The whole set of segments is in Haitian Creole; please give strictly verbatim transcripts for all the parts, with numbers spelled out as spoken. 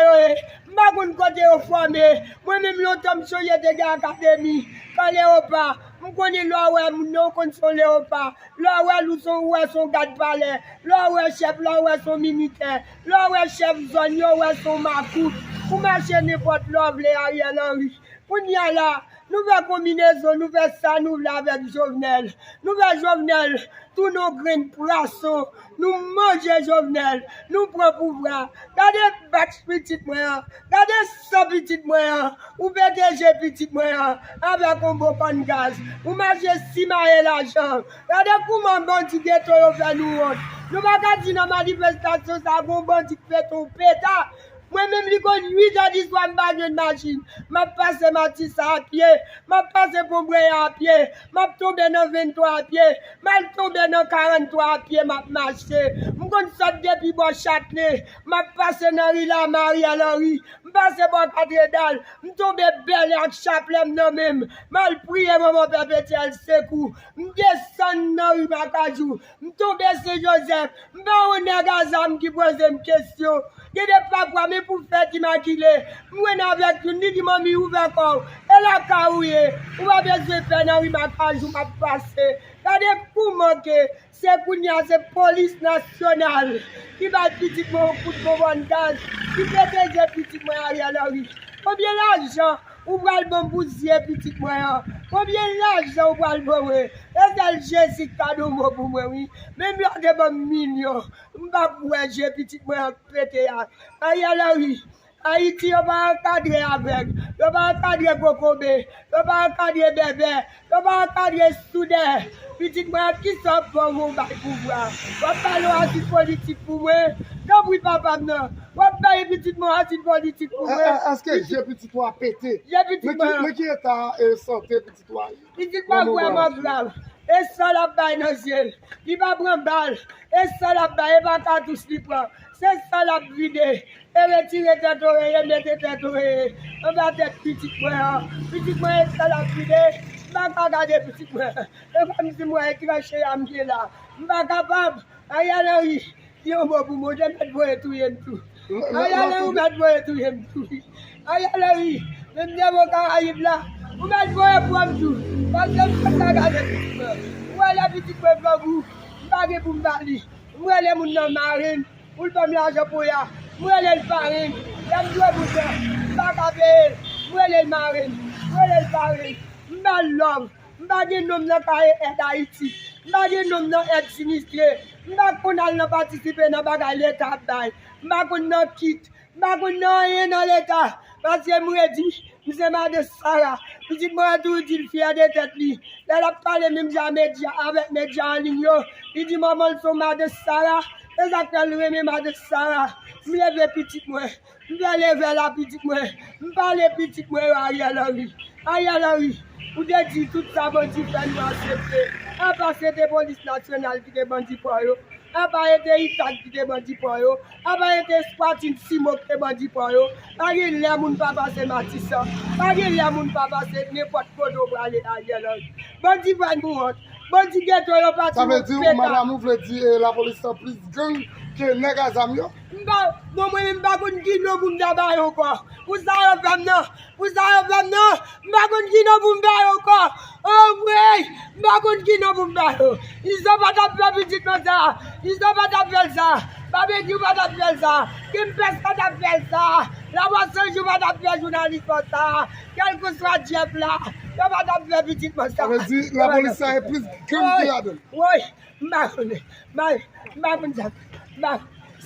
yo ye. M pa konn kote yo fòme. Mwen menm lontan m sonje te gen akademi. Kan lewopa, m konnen lè w wè moun nan, w konn se yon lewopa. Lè w wè l, ou se yon, ou wè se yon gad palè. Lè w wè chèf la, ou wè se yon militè. Lè w wè chèf zòn yo, ou wè se yon makout. Ou mache nenpòt lè w vle, Ariel Henry. Kounye a la, nou fè konbinezon, nou fè sa nou vle avèk Jovenel. Nou fè Jovenel tounen yon grenn pwason. Nou manje Jovenel. Nou pran pouvwa. Gade bak pitit mwen an. Gade san pitit mwen an. Ou pete je pitit mwen an avèk yon bon pàn gaz. Ou mache simaye lajan. Gade kouman bandi geto yo fè nou wont. Nou pa ka di nan manifestasyon sa a gen yon bandi k pete yon peta. Mwen menm li konn uit è di swa m pa jwenn machin. M ap pase Matis sa a pye. M ap pase Pon Breya a pye. M ap tonbe nan venntwa a pye. M al tonbe nan karanntwa a pye, m ap mache. M konn sot depi bò Chatlè. M ap pase nan ri Lama, Ariel Henry. M pase bò Katredal. M tonbe Bèlè ak chaplè m nan men m. M al priye manman pèpetyèl sekou. M desann nan ri Makajou. M tonbe Sen Jozèf. M pa yon nèg a zam ki poze m kesyon. Gen de pafwa, men pou fèt imakile, m jwenn avèk youn, li di, "Manmi, ouvè kò w. E lakay ou ye. Ou pa bezwen pè nan ri Makajou m ap pase." Gade kouman ke se kounye a se polis nasyonal ki bay pitit mwen yon kout bonbòn gaz, ki pete je pitit mwen Ariel Henry. Konbyen lajan ou pral ban m pou zye pitit mwen an? Konbyen lajan ou pral ban mwen? E sèl Jezi k ka di yon mo pou mwen, wi. Menm lè w te ban m milyon, m p ap wè je pitit mwen an k pete a. Ariel Henry, Ayiti, yo pa ankadre avèg, yo pa ankadre kokobe, yo pa ankadre bèbè, yo pa ankadre soudè. Pitit mwen, kisa w ap fè w bay pouvwa? W ap ba yo asid politik pou mwen? Tanpri, papa m nan, w ap bay pitit mwen asid politik pou mwen? Èske je pitit ou a pete? Je pitit mwen. Men ki eta sante pitit ou a ye? Pitit mwen vrèman grav. E san l ap bay nan je l. Li pa pran bal. E san l ap bay, e pa katouch li pran. Se san l ap vide. E retire tèt oreye, mete tèt oreye anba tèt pitit mwen an. Pitit mwen, e san l ap vide. M pa ka gade pitit mwen. E kòmsi mwen e tranche a m ye la. M pa kapab. Ariel Henry, di yon mo pou mwen, ou te mèt voye touye m tou. Ariel Henry, ou mèt voye touye m tou. Ariel Henry, menm devan Karayib la, ou mèt voye pran m tou. Paske m pa ka gade pitit mwen. Ou wè lè pitit mwen grangou, m pa gen pou m ba li. M rele moun nan marenn, pou l ban m lajan poya. M rele l parenn, lè m dwe pou sa, m pa ka peye l. M rele l marenn, m rele l parenn. M ba l love. M pa gen non m nan kaye èd Ayiti. M pa gen non m nan èd sinistre. M pa konn al nan patisipe nan bagay Leta ap bay. M pa konn nan kit. M pa konn nan anyen nan Leta. Paske m redi, m se madan Sara. Pitit mwen an toujou di l fyè de tèt li. Lè l ap pale menm jan a medya, avèk medya an liy yo, li di manman l se yon madan Sara. Se sa k fè l renmen madan Sara. M leve pitit mwen. M fè leve la pitit mwen. M pale pitit mwen yo Ariel Henry. Ariel Henry, ou te di tout sa bandi fè nou aksepte. Apa se te polis nasyonal ki te bandi pran yo? Apa e te itak ki te bandi pran yo? Apa e te Eswatini Simo ki te bandi pran yo? Pa gen lè moun pa pase Matisan. Pa gen lè moun pa pase nenpòt kote w prale Ariel Henry. Bandi fè nou wont. Bandi geto yo pati. Sa vle di, ou, madanm, ou vle di, eh, lapolis lan plis gang ke nèg a zam yo? M pa, bon, mwen menm m pa konn ki non pou m ta ba yo ankò. Pou sa yo fè m nan, pou sa yo fè m nan, m pa konn ki non pou m ba yo ankò. Anmwey, m pa konn ki non pou m ba yo. Izo pa t ap fè pitit mwen sa. Izo pa t ap fè l sa. Babekyou pa t ap fè l sa. Kempès pa t ap fè l sa. Lapwasonjou pa t ap fè jounalis mwen sa. Kèlkeswa Jeff la, yo pa t ap fè pitit mwen sa. Sa vle di lapolis sa e plis gang ki ladan l. Woy, m pa konnen. M pa, m pa konn sa. M pa,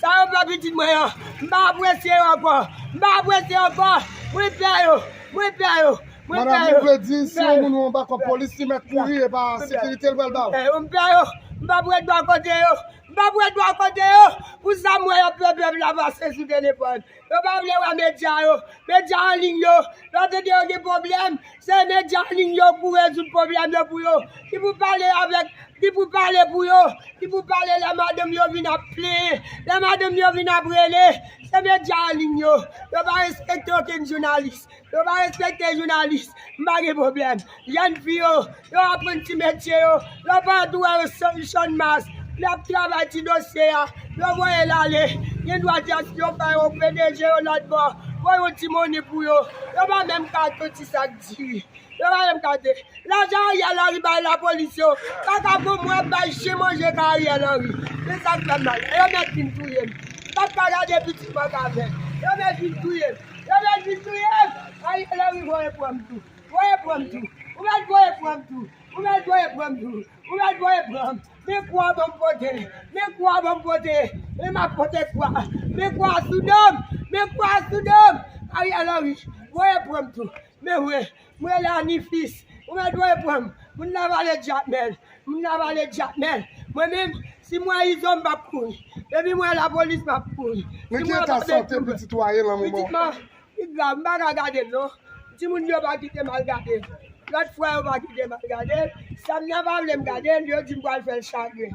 sa yo fè pitit mwen an, m pa apresye yo ankò. M pa apresye yo ankò. Mwen pè yo. Mwen pè yo. Mwen pè yo. Madanm, ou vle di si yon moun ou anba kò polis, li mèt kouri, e pa sekirite l pral ba w? M pè yo. M p ap ret bò kote yo. M p ap ret bò kote yo. Pou sa m wè y ap fè pèp la pase sou telefòn. Yo pa vle wè medya yo. Medya an liy yo. Lè w tande yo gen pwoblèm, se medya an liy yo pou rezoud pwoblèm yo pou yo. Ki pou pale avèk, ki pou pale pou yo, ki pou pale lè madanm yo vin ap plenyen, lè madanm yo vin ap rele. Se medya an liy yo. Yo pa respekte okenn jounalis. Yo pa respekte jounalis. M pa gen pwoblèm. Jèn fi yo, yo aprann ti metye yo. Lè w pa antoure yo, Channmas, L ap travay ti dosye a, yo voye l ale. Gen dwa di a si yo fè yo P D G yo lòt bò, voye yon ti moni pou yo. Yo pa menm ka achte yon ti sak diri. Yo pa menm ka achte. Lajan Ariel Henry bay lapolis yo, pa ka pou mwen bay chen manje ka Ariel Henry. Men sa k fè m mal. Yo mèt vin touye m. M p ap ka gade pitit mwen ka fè. Yo mèt vin touye m. Yo mèt vin touye m. Ariel Henry voye pran m tou. Voye pran m tou. Ou mèt voye pran m tou. Ou mèt voye pran m tou. Ou mèt voye pran m. Men kou a ban m pote. Men kou a ban m pote. Men m ap pote kou a. Men kou a sou do m. Men kou a sou do m. Ariel Henry, voye pran m tou. Men mwen, mwen la ni fis. Ou mèt voye pran m. Moun la vale Jakmèl. Moun la vale Jakmèl. Mwen menm, si mwen izo m p ap kouri. Depi mwen lapolis m ap kouri. Men ki eta sante pitit ou a ye lan moman? Pitit mwen, li grav, m pa ka gade l non. Timoun yo pa kite m al gade l. Lòt fwa yo pa kite m al gade l. Samna pa vle m gade l, yo di m pral fè l chagren.